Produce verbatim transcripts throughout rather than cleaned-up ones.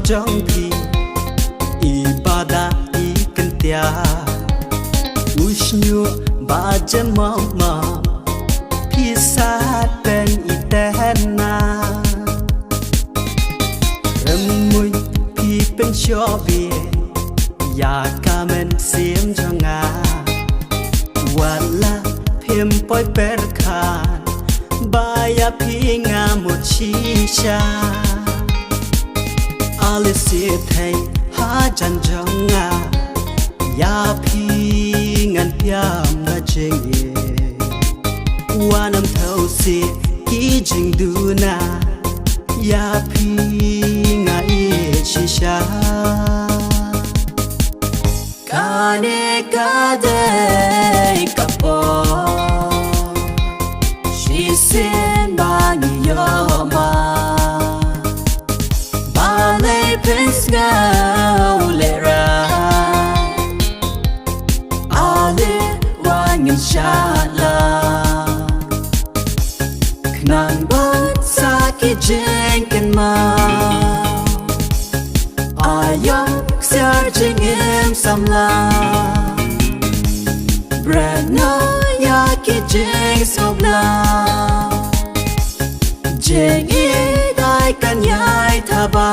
jong phi, i ba da i kyntia, u shñiuh ba jem mama, phi sa ten i tehna. Rymmuiñ phi pynshoh bia ïa ka mynsiem jong nga. Wat la phim poi pyrkhat ba ïa phi nga mut shisha. Ale sngewthuh hajan jong nga, ïa phi ngan pynïap na jingïeit. Wat nym thaw sih ki jingduna, ïa phi nga ïeit shisha. Kane ka dei ka por shisien ba ngi ïoh ma. Balei phin sngew lehrain? Ale wat ngin shah la. Khnang ban sa ki jingkynmaw. Aïom ksiar jingim samla. Bret noh ïa ki jingsngewbha. Jingïeit ai kan ïai thaba.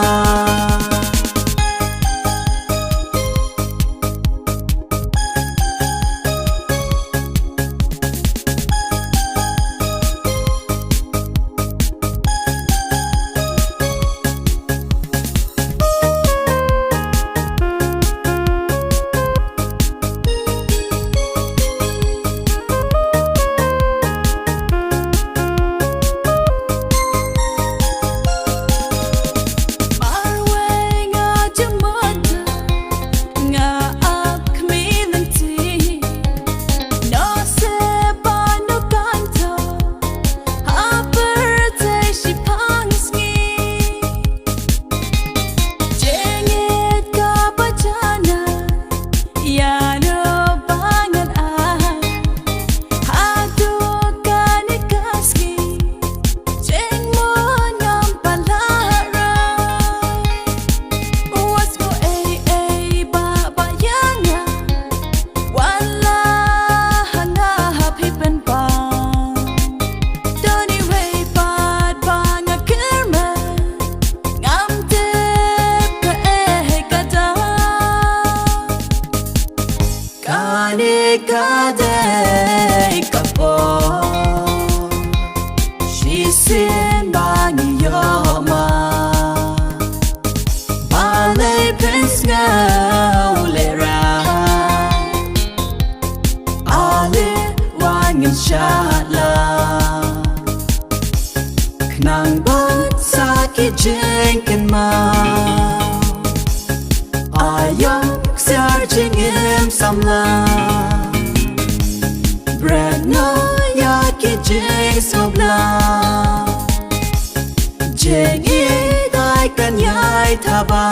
Marwei nga jemot, nga ap khmih lynti. Noh seh ba noh kan thoh ha pyrthei shiphang sngi. Jingïeit kaba janai, ïa noh ba ngan ai. Haduh kane ka sngi, jingmut ngam pat lah rai. Wat sngew ei ei bah bah ïa nga. Wat la hana ha phi pynpaw. Don iwei pat ba nga kyrmen. Ngam tip kaei ka daw. Kane ka dei ka por shisien ba ngi ïoh ma. Balei phin sngew lehrain? Ale wat ngin shah la. Khnang ban sa ki jingkynmaw. Aïom ksiar jingim samla. Bret noh ïa ki jingsngewbha. Jingïeit ai kan ïai thaba.